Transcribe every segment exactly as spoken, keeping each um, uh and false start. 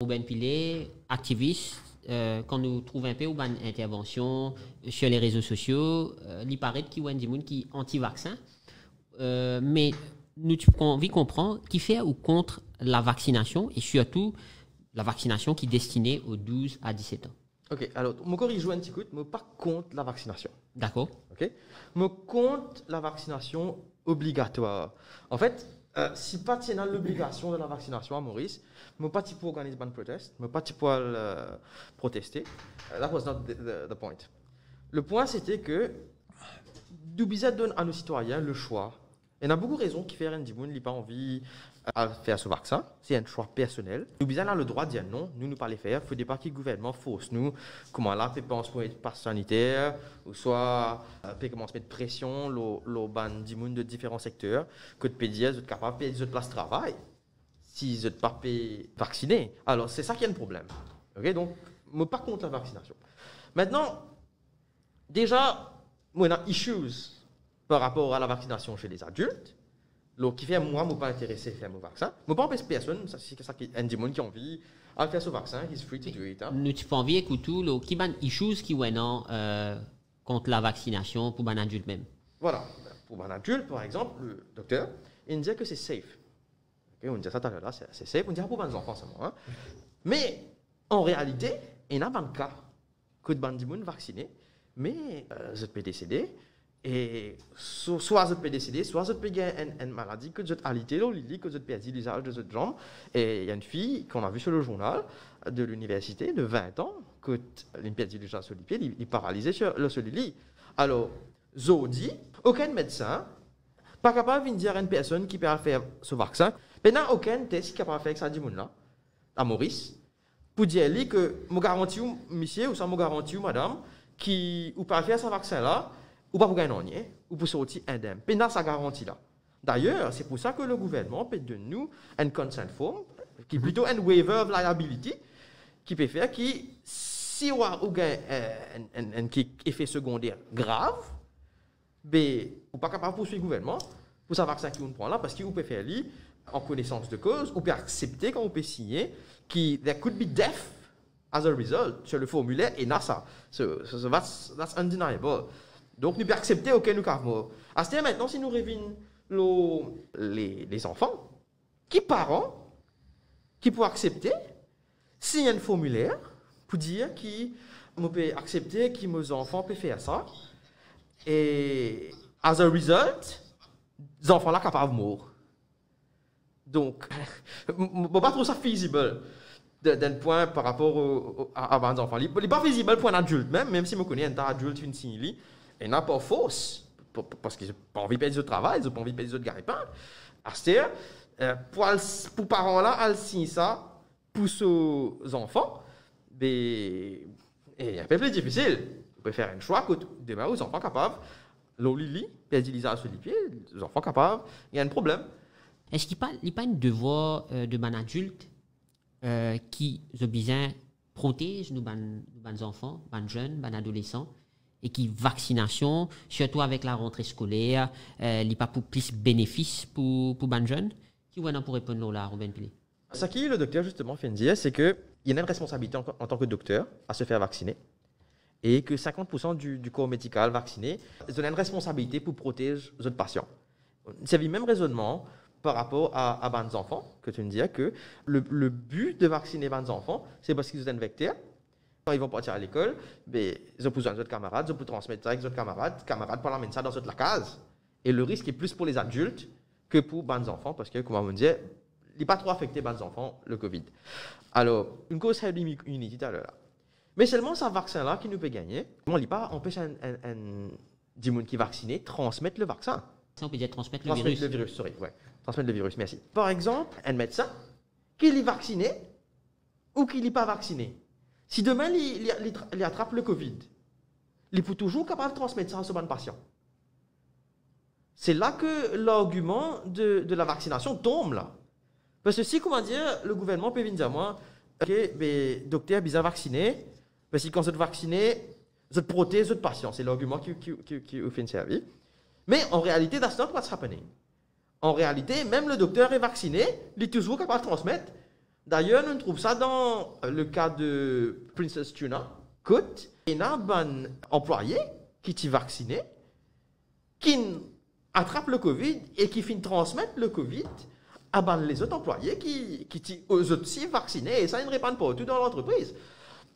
Ruben Pillay, aktivis, euh, kan nou trouv inpe ou bann intervansion sur les réseaux sociaux, euh, li paret ki ou enn dimoun ki anti-vaksin, euh, me nou ti pou anvi konpran kifer ou kont lavaksinasion e sirtou lavaksinasion ki destine aux douze à dix-sept ans. Ok, alor, mo koriz ou enn ti kout, mo pa kont lavaksinasion. Dakor. Ok? Mo kont lavaksinasion obligatwar. Anfet, euh, si pa ti ena lobligasion de lavaksinasion a Moris, mo pa ti pou organiz bann protest, mo pa ti pou al, euh, proteste. Uh, that was not the, the, the point. Le pwin, sete ke nou bizin donn a nou sitwayin le swa. Ena boukou rezon kifer enn dimoun li pa anvi, euh, al fer so vaksin. Se enn swa personel. Nou bizin ena ledrwa dir non, nou, nou pa le fer. Fode pa ki gouvernman fors nou, kouma la pe pans pou met pas saniter, ouswa, euh, pe koumans met presion lor, lor bann dimoun de diferan sekter, kot pe dir zot kapav perdi zot plas travay si zot pa pe vaksine. Alor, se sa ki enn problem. Ok, donk, mo pa kont lavaksinasyon. Maintenant, deza, mo ena issues par rapor a lavaksinasion chez les adultes. Lor kifer mwa, mo pa interese fer mo vaksin. Mo pa anpes personn, sa, si, sa ki, enn dimoun ki anvi al fer so vaksin, he's free to do it, hein. Nou ti pou anvi ekout ou, lor ki bann issues ki ou ena, euh, kont lavaksinasion pou bann adilt mem? Vwala, pou bann adilt, par exanp, le dokter, inn dir ke se safe. Ok, inn dir sa taler la, se, se safe, inn dir pou bann zanfan selman, hein. Me, an realite, ena bann ka kot bann dimoun vaksine, me, euh, zot pe desede, e so-, swa zot pe desede, swa zot pe gagn enn, enn maladi kot zot alite lor lili, kot zot perdi lizaz de zot zanm. E ena enn fi ki nou inn vi sur le journal de l'université de vingt ans, kot li perdi lizaz so lipie, li, li paralize sur, lor so lili. Alor, zordi, okenn medsin pa kapav vinn dir enn personn ki pe al fer so vaksin, pena okenn tes ki kapav fer ek sa dimoun la, a Moris, pou dir li ke mo garanti ou, misie, ouswa mo garanti ou, madam, ki ou pe al fer sa vaksin la, ou pa pou gagn nanye, ou pou sorti indemn. Pena sa garanti la. Dayer, se pou sa ke le gouvernman pe donn nou enn consent form, ki plito enn waiver of liability, ki pe fer ki si ou, ou gagn, euh, enn, enn, enn kek efe segonder grav, be, ou pa kapav pourswiv gouvernman pou sa vaksin ki ou pran la, parski ou pe fer li an konesans de koz, ou pe aksepte kan ou pe signe ki there could be death as a result, sur le formulaire, ena sa. So, so, so that's, that's undeniable. Donk, nou pe aksepte, ok, nou kav mor. Aster, aster, si nou revinn lor le, lezanfan, ki paran ki pou aksepte sign enn formiler pou dir ki mo pe aksepte ki mo zanfan pe fer sa, e as a result, zanfan la kapav mor? Donk, m-, m-, mo pa trouv sa feasible de, d'enn pwin par rapor o, o, a, a bann zanfan. Li, li pa feasible pou enn adilt mem, mem si mo kone enn ta adilt finn sign li, ena par fors, pa, pa, parski zot pa anvi perdi zot travay, zot pa anvi perdi zot gagne-pain. Aster, euh, pou al s-, pou paran la al sign sa pou so zanfan, be, e inpe pli difisil. Ou pe fer enn swa kot demin ou zanfan kapav, lor lili, perdi lizaz so lipie, zanfan kapav gagn enn problem. Eski pa, li pa enn devwar, euh, de bann adilt, euh, ki zot bizin protez nou bann, nou bann zanfan, bann zenn, bann adolesan, e ki vaksinasion, sirtou avek larantre skoler, euh, li pa pou plis benefis pou, pou bann zenn? Ki ou ena pou reponn lor la, Ruben Pillay? Seki le dokter, zisteman, finn dir, se ke li ena enn responsabilite an, an tan ke dokter a se fer vaksine, e ke cinquante pour cent du, du corps médical vaksine, zot ena enn responsabilite pou protez zot pasian. Servi mem rezonnman par rapor a, a bann zanfan, ke to dir ke le, le bi de vaksine bann zanfan, se parski zot enn vekter. Kan ils vont partir à l'école, be, zot pou zwenn zot kamarad, zot pou transmet sa avek zot kamarad, kamarad pou al amenn sa dan zot lakaz. E le risk est plus pour les adultes ke pou bann zanfan, parski, kouma mo dir, li pa tro afekte bann zanfan, le covid. Alor, inn koz herd immunity taler la. Me selman sa vaksin la ki nou pe gagne, bon, li pa anpes enn, enn, enn dimoun ki vaksine transmet le vaksin. Sa, on peut dire transmettre le virus. Transmet le virus, sorry, ouais. Transmet le virus, mersi. Par exanp, enn medsin ki li vaksine ou ki li pa vaksine, si demin li, li, li tra-, li atrap le covid, li pou touzour kapav transmet sa a so bann pasian. Se la ke largiman de, de la vaksinasion tonm la. Parski si, kouma dir, le gouvernman pe vinn dir mwa, ok, be, dokter bizin vaksine, parski kan zot vaksine, zot protez zot pasian. Se largiman ki, ki, ki, ki ou finn servi. Me an realite, that's not what's happening. An realite, mem le dokter e vaksine, li touzour kapav transmet. Dayer, nou trouv sa dan, euh, le ka de Princess Tuna, kot ena bann anplwaye ki ti vaksine, ki'nn atrap le covid e ki finn transmet le covid a bann lezot anplwaye ki, ki ti, zot osi vaksine, e sa inn repann partou dan lantrepriz.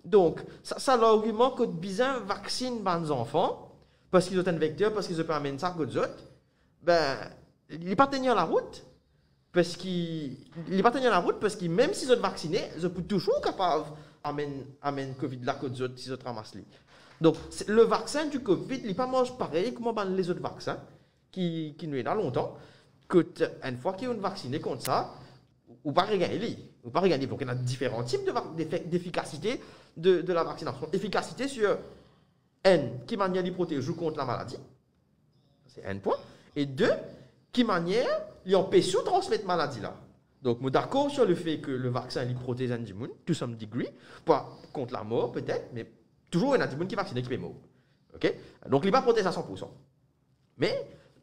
Donk, sa, sa largiman kot bizin vaksin bann zanfan, parski zot enn vekter, parski zot pe amenn sa kot zot, be, li pa tenir larout, parski, li pa tenir larout, parski mem si zot vaksine, zot pou touzour kapav amenn, amenn covid la kot zot, si zot ramas li. Donk, se, le vaksin du covid, li pa mars parey kouma bann lezot vaksin ki, ki nou ena lontan, kot enn fwa ki ou'nn vaksine kont sa, ou pa regagn li, ou pa regagn li. Donk, ena diferan tip de vak-, d'efe-, d'efikasite de, de la vaksinasion. Efikasite sir, enn, ki manier li protez ou kont lamaladi, se enn pwin. E de, ki manier li anpes ou transmet maladi la. Donk, mo dakor sir lefe ke le vaksin, li protez enn dimoun, to some degree, pa kont lamor, petet, me touzour ena dimoun ki vaksine ki pe mor. Ok? Donk, li pa protez a san pour san. Me,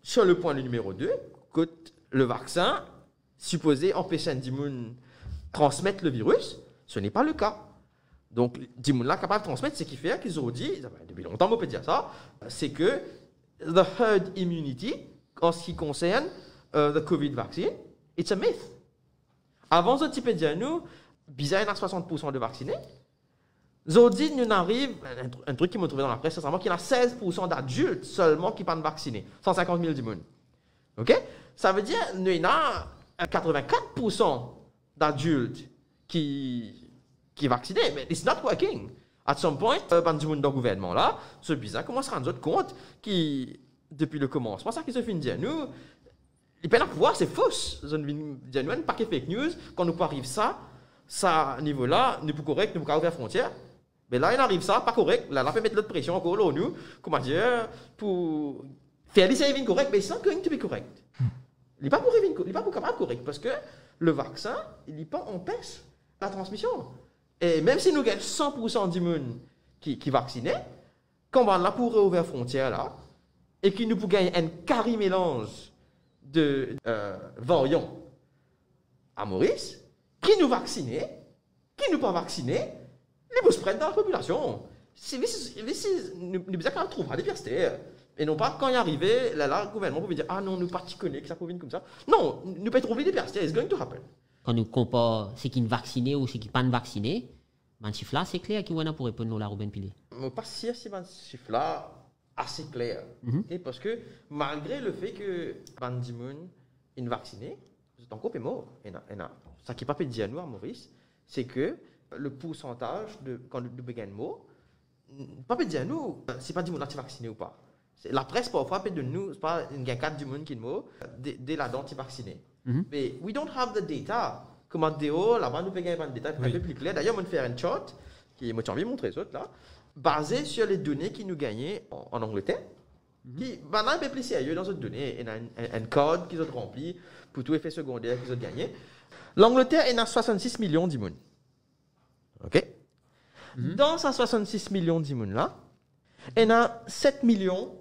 sir le pwin nimero de, kot le vaksin sipoze anpes enn dimoun transmet le virus, ce n'est pas le cas. Donk, dimoun la kapav transmet, seki fer ki zordi, depi lontan mo pe dir sa, se ke the herd immunity, an se ki konsern, euh, the covid vaccine, it's a myth. Avan, zot ti pe dir nou, bizin ena swasant pour san de vaksine. Zordi, nou ariv, enn, enn trik ki mo trouve dan lapres resama, ki ena sez pour san dadilt selman ki pa'nn vaksine, san sinkant mil dimoun. Ok? Savedir, nou ena katreven-kat pour san dadilt ki, ki vaksine, but it's not working. At some point, euh, bann dimoun dan gouvernman la, zot bizin koumans rann zot kont ki, depi le komansman, sa ki zot finn dir nou, li pena pouvwar, se fos. Zot vinn dir nou enn pake fake news, kan nou pou ariv sa, sa nivo la, nou pou korek, nou pou kapav ouver frontier. Me la, inn ariv sa, pa korek, la, la pe met lot presion ankor lor nou, koumadir, pou fer li sey vinn korek, but it's not going to be correct. Li pa pou revinn ko-, li pa pou kapav korek, parski le vaksin, li pa anpes la transmision. E mem si nou gagn san pour san dimoun ki, ki vaksine, kan bann la pou reouver frontier la, e ki nou pou gagn enn kari melanz de, euh, varian a Moris, ki nou vaksine, ki nou pa vaksine, li pou spread dan lapopilasion. Si, this is, this is, nou, nou bizin kapav trouv sa depi aster. E non pa kan li arive, la, la, gouvernman pou vinn dir, "Ah non, nou pa ti kone ki sa pou vinn koumsa." Non, nou pe trouv li depi aster, it's going to happen. Kan nou konpar seki vaksine ou seki pa'nn vaksine, bann sif la ase kler ki ou ena pou reponn lor la, Ruben Pillay. Mo pa sir si bann sif la ase kler. Mhm. Ok, parski malgre lefe ke bann dimoun inn vaksine, zot ankor pe mor. Ena, ena. Sa ki pa pe dir nou a Moris, se ke le poursantaz de, kan nou, nou pe gagn mor, pa pe dir nou, se pa dimoun la ti vaksine ou pa. Se, lapres parfwa pe donn nou, se pa, inn gagn kat dimoun ki mor, de, de ladan ti vaksine. Mhm. Me we don't have the data. Kouma deor, laba nou pe gagn bann deta, wi, enn pe pli kler. Dayer, mo'nn fer enn chart, ki mo ti anvi montre zot la, baze sir le done ki nou gagne an, an Angleter, mhm, ki, bann la enn pe pli serye dan zot done, ena enn, enn, enn card ki zot ranpli pou tou efe segonder ki zot gagne. Langleter ena swasannsis milion dimoun. Ok? Mhm. Dan sa swasannsis milion dimoun la, ena set milion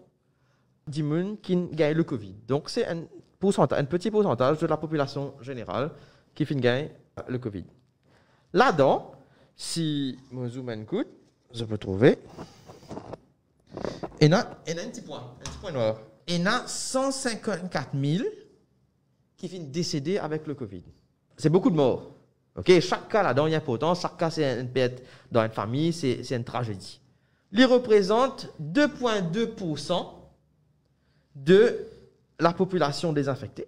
dimoun ki gagn le covid. Donk, se enn poursanta-, enn peti poursantaz de lapopilasion zeneral ki finn gagn, euh, le covid. Ladan, si mo zoom enn kout, zot pe trouve, ena, ena enn ti pwin, enn ti pwin nwar. Ena san sinkant-kat mil ki finn desede avek le covid. Se boukou de mor. Ok, sak ka ladan li inportan, sak ka se enn pert dan enn fami, se, se enn tragedi. Li reprezant de pwin de pousan de lapopilasion dezinfekte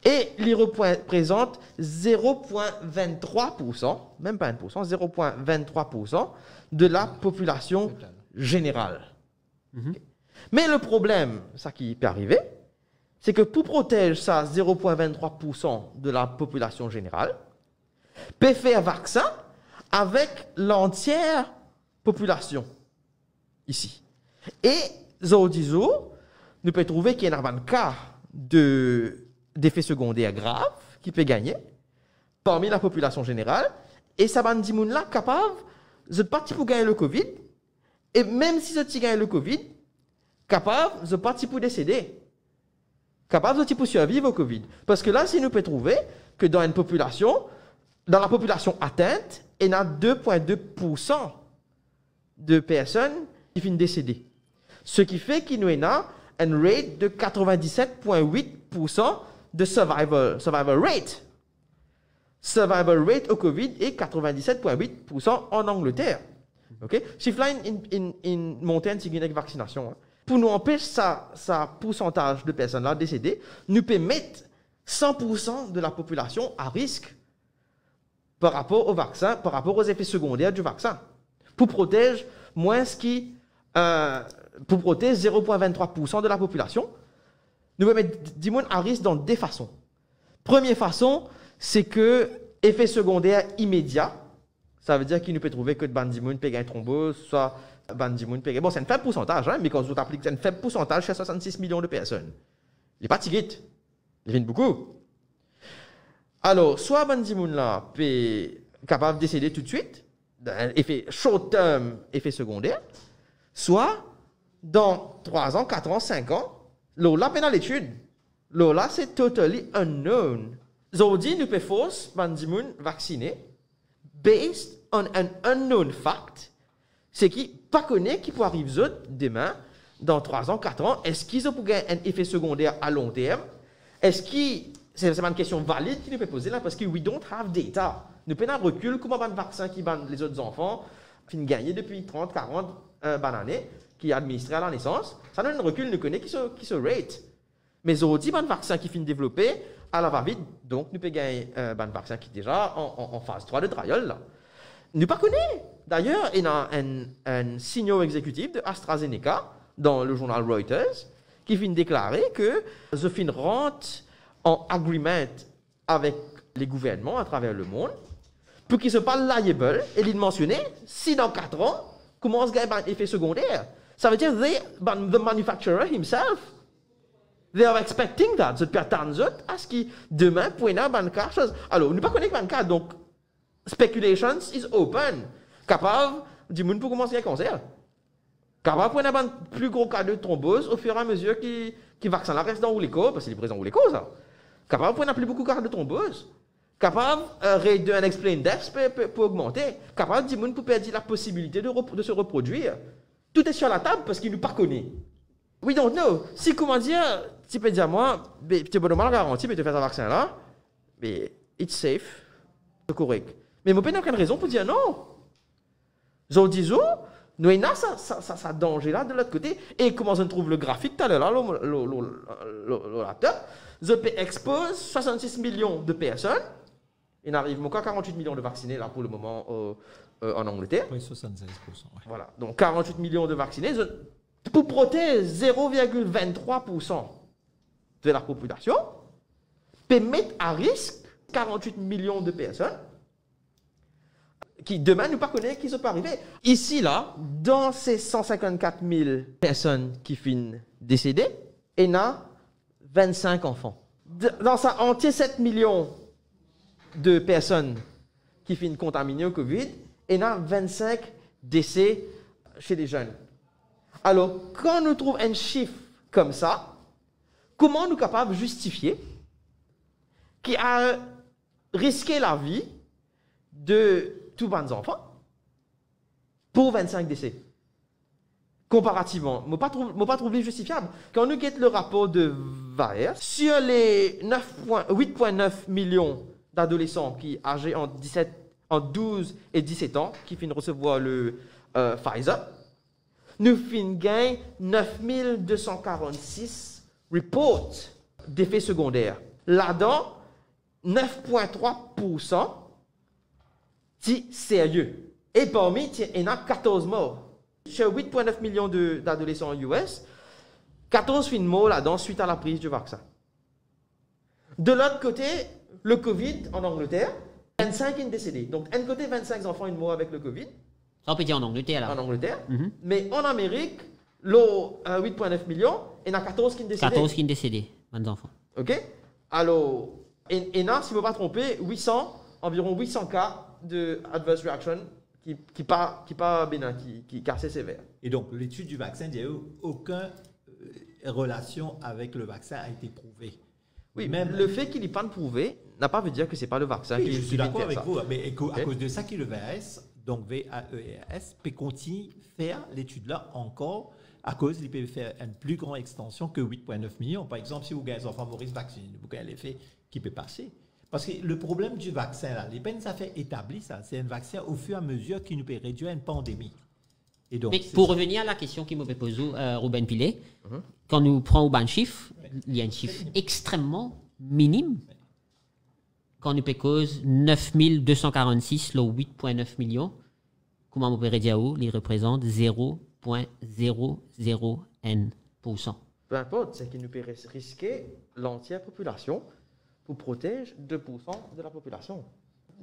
e li reprezant zero pwin venntrwa pousan, mem pa enn pousan, zero pwin venntrwa pousan de lapopilasion total, zeneral. Mhm. Me le problem, sa ki pe arive, se ke pou protez sa zero pwin venntrwa pousan de lapopilasion zeneral, pe fer vaksin avek lantier popilasion isi. E zordi zour, nou pe trouve ki ena bann ka de, defe segonder grav ki pe gagne parmi lapopilasion zeneral, e sa bann dimoun la kapav, zot pa ti pou gagn le covid, e mem si zot ti gagn le covid, kapav zot pa ti pou desede. Kapav zot ti pou sirviv o covid. Parski la, si nou pe trouve ke dan enn popilasion, dan lapopilasion atint, ena de pwin de poursan de personn ki finn desede. Sekife ki nou ena enn rate de katrevin-diset pwin wit poursan de survival, survival rate. Survival rate o COVID e katrevin-diset pwin wit poursan an Angleter. Ok? Sif la inn, inn, inn, inn monte enn tigit ek vaksinasion, en. Pou nou anpes sa, sa poursantaz de personn la desede, nou pe met san poursan de lapopilasion a risk par rapor o vaksin, par rapor o zefe segonder di vaksin. Pou protez mwins ki, euh, pou protez zero pwin vinn-trwa poursan de lapopilasion, nou pe met dimoun a risk dan de fason. Premie fason, se ke efe segonder imedia, savedir ki nou pe trouve kot bann dimoun pe gagn tronboz, swa bann dimoun pe gagn, bon, se enn feb poursantaz, en, me kan zot aplik, se enn feb poursantaz, se swasannsis milion de personn. Li pa tigit, li vinn boukou. Alor, swa bann dimoun la pe kapav desede toutswit, dan efe, short term efe segonder, swa dan trwa an, kat an, sink an, lor la pena letid. Lor la, se totally unknown. Zordi, nou pe fors bann dimoun vaksine based on an unknown fact, se ki pa kone ki pou ariv zot demin, dan trwa an, kat an, eski zot pou gagn enn efe segonder a long term? Eski, se, se bann kestion valid ki nou pe poze la, parski we don't have data. Nou pena rekil kouma bann vaksin ki bann lezot zanfan finn gagne depi trant, karant, euh, bann ane, ki administre a lanesans. Sa nou ena rekil, nou kone ki so, ki so rate. Me zordi, bann vaksin ki finn devlope, ala va vit, donk nou pe gagn, euh, bann vaksin ki deza an, an, an faz trwa de trial la. Nou pa kone. Dayer, ena enn, enn senior executive de AstraZeneca dan le journal Reuters ki finn deklare ke zot finn rant an agreement avek le gouvernman atraver lemond pou ki zot pa liable, e li mansione, si dan kat an, koumans gagn bann efe segonder. Savedir, they, bann, the manufacturer himself, they are expecting that. Zot pe atann zot a se ki demin pou ena bann ka, soz. Alor, nou pa kone ki bann ka, donk, speculations is open. Kapav, dimoun pou koumans gagn kanser. Kapav pou ena bann pli gro ka de tronboz o fir e a mezir ki, ki vaksin la res dan ou lekor, parski li prezan ou lekor sa. Kapav pou ena pli boukou ka de tronboz. Kapav, euh, rate de unexplained deaths pe, pe, pou ogmante. Kapav dimoun pou perdi laposibilite de rep-, de se reprodwir. Tou est sur la table parski nou pa kone. We don't know. Si, kouma dir, ti pe dir mwa, be, ti bonom la garanti, be to fer sa vaksin la, be, it's safe, se korek. Me mo pena okenn rezon pou dir non. Zordi zour, nou ena sa, sa, sa, sa danze la de lot kote. E kouma zot trouv le grafik taler la, lor, lor, lor, lor, lor laptop, zot pe expoz swasannsis milion de personn. Inn ariv, mo krwar, karant-wit milion de vaksine la pou le moman, euh, euh, an Angleter. Wi, swasannsiz poursan, wi. Vwala. Donk, karant-wit milion de vaksine, zot, pou protez zero virgil vinn-trwa poursan de lapopilasion, pe met a risk karant-wit milion de personn ki, demin, nou pa kone ki zot pe arive. Isi la, dan se san sinkant-kat mil personn ki finn desede, ena vinn-sink zanfan. D-, dan sa antie set milion de personn ki finn kontamine o COVID, ena vinn-sink dese se de zenn. Alor, kan nou trouv enn sif koumsa, kouma nou kapav zistifie ki al riske lavi de tou bann zanfan pou vinn-sink dese? Konparativman, mo pa trouv, mo pa trouv li zistifiab. Kan nou get le rapor de VAERS, sur les neuf point, huit point neuf millions d'adolescents ki aze ant diset, ant douz e diset an, ki finn resevwar le, euh, Pfizer, nou finn gagn nef mil de san karant-sis report defe segonder. Ladan, nef pwin trwa poursan ti serye. E parmi ti ena katorz mor. Sur huit point neuf millions de, d'adolesan US, katorz finn mor ladan swit a lapriz di vaksin. De lot kote, le COVID an Angleter, vinn-sink inn desede. Donk, enn kote, vinn-sink zanfan inn mor avek le COVID. Sa, ou pe dir an Angleter, la. An Angleter. Mhm. Me an Amerik, lor, euh, huit point neuf millions, ena katorz kinn desede. Katorz kinn desede, bann zanfan. Ok? Alor, en-, ena, si mo pa tronpe, huit cents, anviron huit cents ka de adverse reaction ki, ki pa, ki pa benen, ki, ki, ki ase sever. Et donc, l'étude du vaccin, il n'y a eu aucun, euh, relation avec le vaccin a été prouvée. Wi, mem lefe ki li pa'nn prouve, na pa ve dir ke se pa le vaksin ki, ki vinn fer sa. Wi, je suis d'accord avec vous, mais écou-, à cause de ça, ki le V A S, donc V A E R S, pe kontign fer letid la ankor, akoz li pe fer enn pli gran extansion ke wit pwin nef milion. Par exanp, si ou gagn zanfan Moris vaksine, ou gagn lefe ki pe pase. Parski le problem di vaksin la, li pa enn zafer etabli sa, se enn vaksin au fur et à mesure ki nou pe redwir enn pandemi. E donk, me pou revenir a la kestion ki mo pe poz ou, euh, Ruben Pillay, kan nou pran ou bann sif, li enn sif extrememan minim. Kan nou pe koz nef mil de san karannsis lor wit pwin nef milion, kouma mo pe redir ou, li reprezant zero pwin zero zero enn poursan. Peu importe, c'est que nous pouvons ris-, risquer l'entière population pour protéger deux pour cent de la population.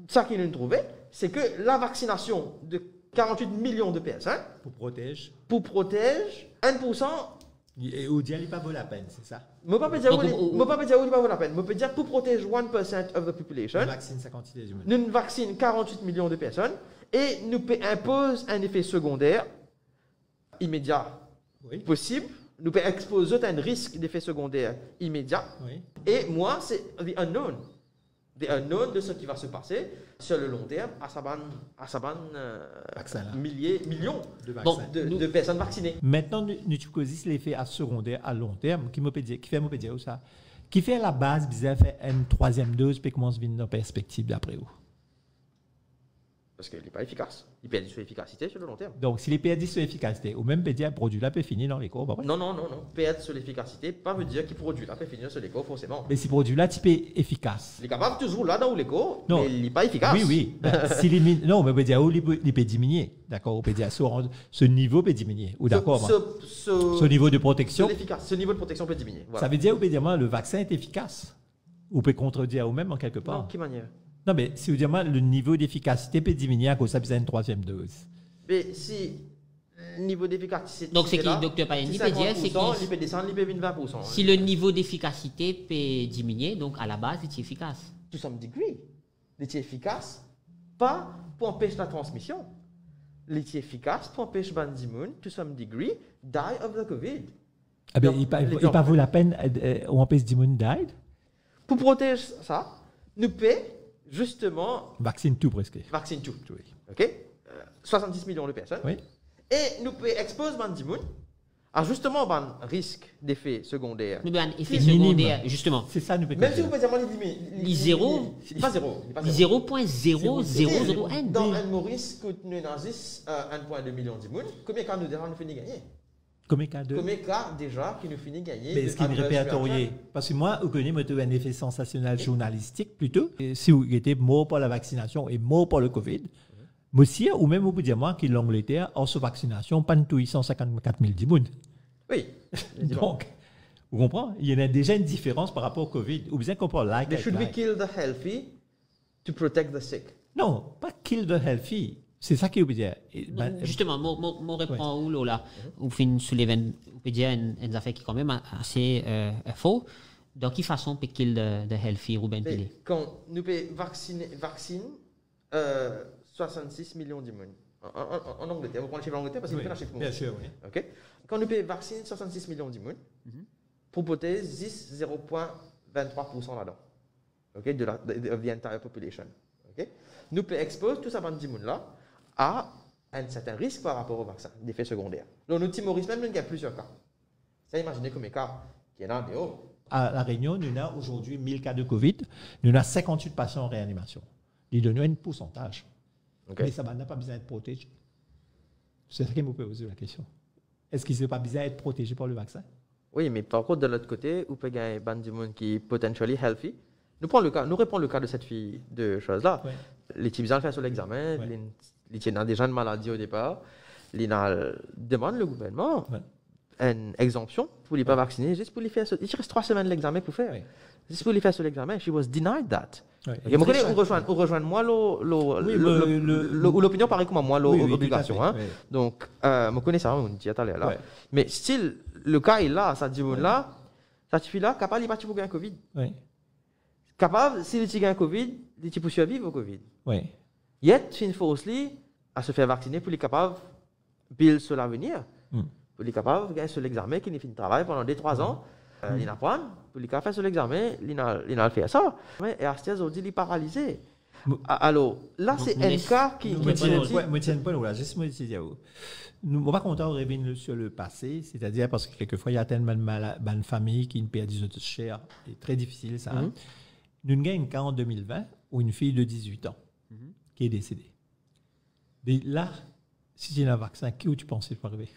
Ce que nous trouvons, c'est que la vaccination de quarante-huit millions de personnes pour protéger, pour protéger un pour cent. E ou dir li pa vo lapenn, se sa? Mo pa pe dir, donc, ou, ou, mo pa pe dir ou li pa vo lapenn. Mo pe dir pour protéger one percent of the population, nou vaksin cinquante-huit millions de personnes et nous pouvons imposer un effet secondaire immédiat, wi, possible. Nou pe expoz zot a un risque d'effet secondaire immédiat. Wi. Et moi, c'est the unknown. The unknown de ce qui va se passer sur le long terme à sa bann, à sa bann, euh, vaksin la, milliers, millions de vaksin, de, nou, de personnes vaccinées. Mintnan, nou, nou ti koz zis lefe a segonder a long term, ki mo pe dir, ki fer mo pe dir ou sa? Ki fer labaz bizin fer enn trwaziem doz pe koumans vinn dan perspektiv dapre ou? Parski li pa efikas. Li perdi so efikasite sur le long terme. Donk, si li perdi so efikasite, ou mem pe dir prodwi la pe fini dan lekor, pa vre? Non, non, non, non. Perd so lefikasite pa ve dir ki prodwi la pe fini dan so lekor, forseman. Me si prodwi la ti pe efikas? Li kapav touzour la dan ou lekor, non, me li pa efikas. Wi, wi. Ben, si li mi-, non, me pe dir ou li pe, li pe diminie. Dakor, ou pe dir so, so nivo pe diminie. Ou dakor, so, so, so nivo de proteksion? So lefikas-, so nivo de proteksion pe diminie. Voilà. Sa ve dir, ou pe dir mwa, le vaksin est efficace. Ou pe kontredir ou mem an kelke par. Dan ki manier? Non, me si ou dir mwa, le nivo defikasite pe diminie akoz sa bizin enn trwaziem doz. Me si nivo defikasite... Donk, seki dokter Payani pe dir, seki li pe desann, li pe vinn vin poursan. Si le nivo defikasite pe diminie, donk, a la baz, li ti efikas. To some degree. Li ti efikas, pa pou anpes la transmision. Li ti efikas pou anpes bann dimoun, to some degree, die of the covid. Ah ben, donk, li pa, li pa vo lapenn, euh, euh, ou anpes dimoun die? Pou protez sa, nou pe, zisteman, vaksin tou preske. Vaksin tou. Wi. Ok? Euh, swasannsis milion de personn. Wi. E nou pe expoz bann dimoun a zisteman bann risk defe segonder. Nou bann efe segonder, zisteman. Se sa nou pe koz la. Mem si ou pe dir mwa li dimi-, li, li zero. Li pa zero, li pa zero. Li zero pwin zero zero zero enn. Dan enn Moris kot nou ena zis, euh, enn pwin de milion dimoun, konbien ka nou deza nou fini gagne? Konbien ka de... Konbien ka deza ki nou fini gagne? Me eski inn repertorye? Parski mwa, ou kone, mo ti enn efe sansasionel zournalistik plito. E si ou gete mor par la vaksinasion e mor par le covid, mo sir, ou mem ou pou dir mwa ki Langleter, ar so vaksinasion, pa'nn touy san sinkant-kat mil dimoun. Wi, efektivman. Donk, ou konpran? Ena deza enn diferans par rapor covid. Ou bizin konpar like avek like. They should be kill the healthy to protect the sick. Non, pa kill the healthy. Se sa ki ou pe dir. E, non, ben, zisteman, mo, mo, mo repran ou lor la. Ou finn soulev enn, ou pe dir enn, enn zafer ki kanmem a-, ase, euh, for. Dan ki fason pe kill the, the healthy, Ruben Pillay? Me kan nou pe vaksine, vaksin, euh, swasannsis milion dimoun. An, an, an, an Angleter, mo pran sif Angleter parski li pena sif pou mwa. Wi, bien sûr, wi. Ok? Kan nou pe vaksin swasannsis milion dimoun, pou protez zis zero pwin vinn-trwa poursan ladan. Ok? De la, de, de the entire population. Ok? Nou pe expoz tou sa bann dimoun la a enn sertin risk par rapor o vaksin, defe segonder. Donk, nou Ti Moris mem, nou gagn plizier ka. Sa, imazine konbien ka ki ena deor. A La Réunion, nou ena azordi mil ka de covid, nou ena sinkant-wit pasian an reanimasion. Li donn nou enn poursantaz. Ok. Me sa bann la pa bizin et proteze? Se sa ki mo pe poze la kestion. Eski zot pa bizin et proteze par le vaksin? Wi, me par kont, de lot kote, ou pe gagn bann dimoun ki potentially healthy. Nou pran le ka, nou repran le ka de set fi de soz la. Wi. Li ti bizin al fer so legzamin, wi, li, li ti ena deza enn maladi o depar, li ena demann le gouvernman, wi, enn egzanpsion pou li pa vaksine, zis pou li fer so, li ti res trwa semenn legzamin pou fer. Wi. Zis pou li fer so legzamin, she was denied that. Wi, ok, mo kone ou rezwenn, ou rezwenn mwa lor, lor, wi, lor, lor, lor, ou lopinion parey kouma mwa lor obligasion, wi, wi, toutafe, hein. Wi. Donk, euh, mo kone sa, nou ti dir taler la. Wi. Me still, le ka la, sa dimoun la, sa tifi la, kapav li pa ti pou gagn covid. Wi. Kapav, si li ti gagn covid, li ti pou sirviv o covid. Wi. Yet, finn fors li a se fer vaksine pou li kapav build so lavenir, pou li kapav gagn so legzamin ki li finn travay pandan de, trwa an, Euh, li ena pran, pou li kapav fer so lexame, li ena, li ena al fer sa. Me, e aster, zordi, li paralize. Mo- A-, alor, la, se enn ka ki, ki ti sorti. Mo ti enn pwin la, zis mo ti dir ou. Nou, mo pa kontan revinn sur le pase, setadir parski kelkefwa, ena enn bann mala-, bann fami ki perdi zot ser, se tre difisil sa. Mhm. Nou gagn enn ka an de mil vin, ou enn fil de diz-wit an, mhm, ki desede. Me la, si ti ena vaksin, ki ou ti panse pou arive?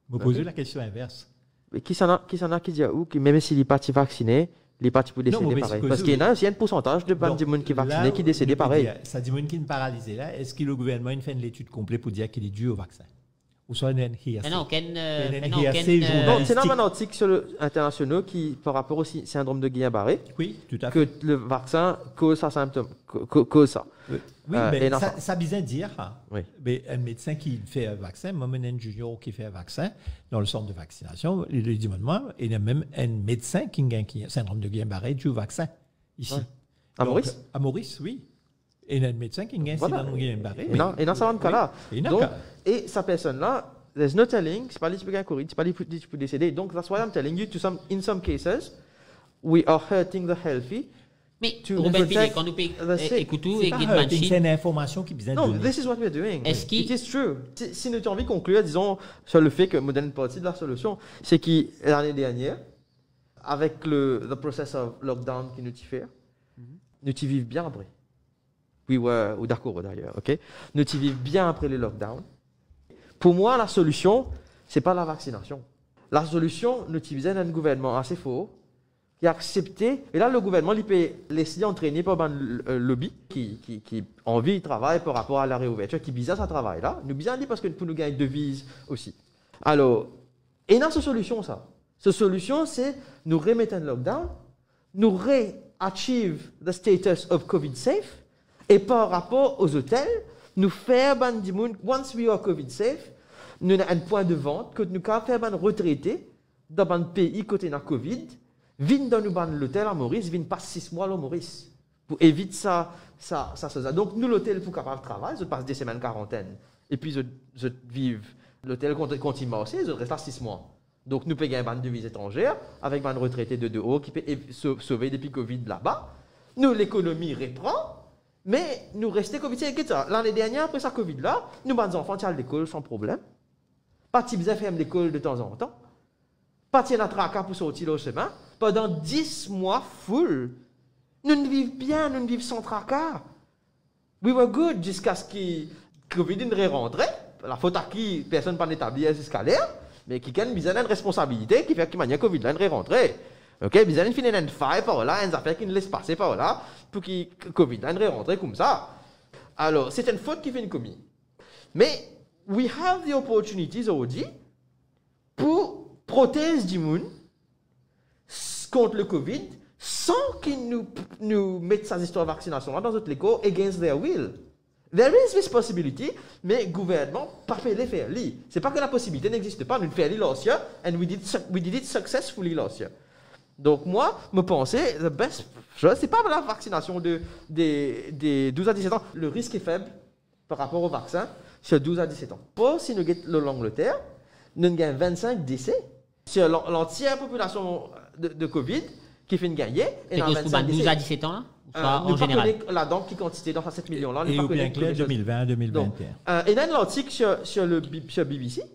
Mo poze la kestion invers. Me kisannla, kisannla ki dir ou ki mem si li pa ti vaksine, li pa ti pou desede parey? Parski ena osi enn poursantaz de bann dimoun ki vaksine ki desede parey. Donk, la, nou pe dir, sa dimoun ki paralize la, eski le gouvernman inn fer enn letid konple pou dir ki li dir o vaksin? Ouswa ena enn hearsay? Ena okenn, euh, ena okenn, euh, non, ti ena bann artik sur le, internasional ki, par rapor o si-, sindrom de Guillain-Barré, wi, toutafe, ke le vaksin koz sa sintom, ko-, ko-, koz sa. Wi, euh, me ena sa, sa bizin dir, ha. Wi. Me enn medsin ki fer vaksin, mwa, mo ena enn junior ki fer vaksin dan le sant de vaksinasion, li, li dimann mwa, ena mem enn medsin ki gagn ki, sindrom de Guillain-Barré, dir vaksin, isi. Wi. Donk, a Moris? A Moris, wi. Ena enn medsin ki gagn sindrom de Guillain-Barré. Ena, ena sa bann ka la. Wi, ena ka. Donk, e sa personn la, there's no telling, se pa li ti pou gagn kovid, se pa li pou, li ti pou desede. Donk, that's why I'm telling you, to some, in some cases, we are hurting the healthy. Me Robert Pillay, kan nou pe, eh, ekout ou e get bann sif, se pa hurting, se enn informasion ki bizin done. No, this is what we're doing. Eski... It is true. Si, si nou ti anvi konklir, dizon, sur le fait que mo donn enn parti de la solusion, se ki lane dernier, avek le, the process of lockdown ki nou ti fer, nou ti viv bien apre. We were, ou dakor dayer, ok? Nou ti viv bien apre le lockdown. Pou mwa, la solusion, se pa la vaksinasion. La solusion, nou ti bizin enn gouvernman ase for, ki aksepte, e la, le gouvernman, li pe les li antrene par bann, euh, lobby ki, ki, ki anvi travay par rapor a la reouvertir, ki bizin sa travay la. Nou bizin li parski pou nou gagn deviz osi. Alor, ena so solusion sa. So solusion, se nou remet enn lockdown, nou re-achieve the status of covid safe, e par rapor o zotel, nou fer bann dimoun, once we are covid safe, nou ena enn pwin de vant kot nou kapav fer bann retrete dan bann pei kot ena covid, vinn dan nou bann lotel a Moris, vinn pas sis mwa lor Moris, pou evit sa, sa, sa, sa, sa. Donk, nou lotel pou kapav travay, zot pas de semenn karantenn, epi zot, zot viv, lotel kont-, kontign marse, zot res la sis mwa. Donk, nou pe gagn bann deviz etranzer, avek bann retrete de deor ki pe ev-, so-, sove depi covid laba. Nou lekonomi repran, me nou reste covid safe. Get sa, lane dernier, apre sa covid la, nou bann zanfan ti al lekol san problem. Pa ti bizin ferm lekol de tanzantan. Pa ti ena traka pou sorti lor semin. Pandan dis mwa full, nou viv bien, nou viv san traka. We were good, ziska ki covid inn re-rantre. Lafot a ki? Personn pa'nn etablir ziska ler, me kikenn bizin enn responsabilite ki fer ki manier covid la inn re-rantre. Ok, bizin inn fini enn fay par la, enn zafer ki inn les pase par la, pou ki covid la inn re-rantre koumsa. Alor, se enn fot ki finn komi. Me, we have the opportunity zordi pou protez dimoun s-, kont le covid, san ki nou, nou met sa zistwar vaksinasion la dan zot lekor against their will. There is this possibility, me gouvernman pa pe le fer li. Se pa ke la posibilite n'existe pas, nou fer li last year, and we did suc-, we did it successfully last year. Donk mwa, mo panse, the best chose, se pa la vaksinasion de, de, de douz a diset an. Le risk est faible par rapor o vaksin, sur douz a diset an. Pou si nou get lo Langleter, nou gagn vennsenk dese sur lan-, lantier popilasion de, de covid ki finn gagne, e ena vennsenk dese. Pe koz pou bann douz a diset an la? Ouswa an zeneral? Euh, nou pa kone ladan ki kantite dan sa set milion la, nou pa kone. E ou bien kler, de mil vin, de mil vin e enn. Donk, euh, ena enn lartik sur, sur le B-, sur B B C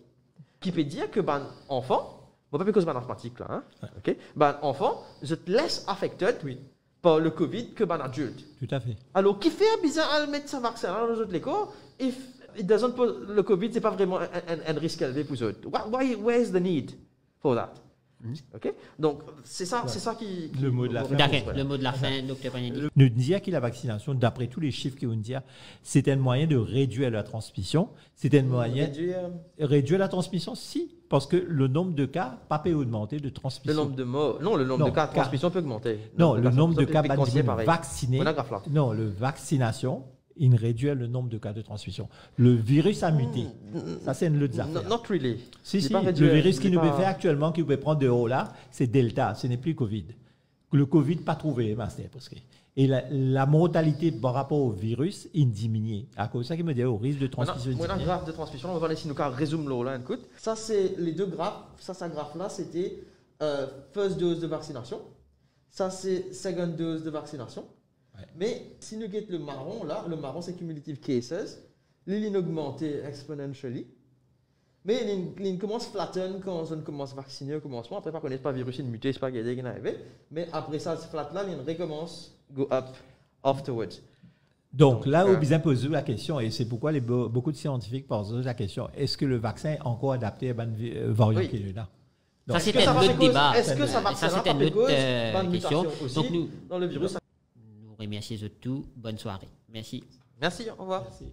ki pe dir ke bann anfan, mo pa pe koz bann asmatik la, hein, ok? Bann anfan, zot less affected, wi, par le covid ke bann adilt. Toutafe. Alor, kifer bizin al met sa vaksin la dan zot lekor, if it doesn't pose, le covid, se pa vreman enn, enn, enn risk elve pou zot. Why, why, where is the need for that? Ok? Donk, se sa, se sa ki, ki... Le mot de la fin. Dakor, le mot de la fin, Dokter Paniani. Nou dir ki la vaksinasion, dapre tou le sif ki nou dir, se enn mwayin de redwir la transmision, se enn mwayin... Redwir. Redwir la transmision, si, parski le nonb de ka pa pe ogmante de transmision. Le nonb de mor, non, le nonb de ka transmision pe ogmante. Non, le nonb de ka, bann dimoun vaksine. Non, le vaksinasion, inn redwir le nonb de ka de transmision. Le virus a mite. Sa, se enn lot zafer. Not really. Si, si, le virus ki nou pe fer aktielman, ki nou pe pran deor la, se Delta, se nepli covid. Le covid pa trouve, master, parski. E la, la mortalite par rapor o virus, inn diminie. Akoz sa ki mo dir, o risk de transmision inn diminie. Mo ena graf de transmision la, mo pa kone si nou kapav rezoom lor la enn kout. Sa se le de graf, sa, sa graf la, se te euh, first dose de vaksinasion. Sa se second dose de vaksinasion. Me si nou get le maron la, le maron se cumulative cases, li, li'nn ogmante exponentially. Me li'nn, li'nn koumans flatten kan zot inn koumans vaksine o koumansman. Apre, pa kone, pa virus inn mute, pa gete ki inn arive. Me apre sa, flat la, li'nn rekoumans go up afterwards. Donc, là, on a besoin poser la question, et c'est pourquoi les, beaucoup de scientifiques posent la question, est-ce que le vaccin est encore adapté à une variant qui est là? Ça, c'était un autre débat. Est-ce que ça va faire une autre question? Donc, nous, dans le virus, nous remercions tous. Bonne soirée. Merci. Merci, au revoir. Merci.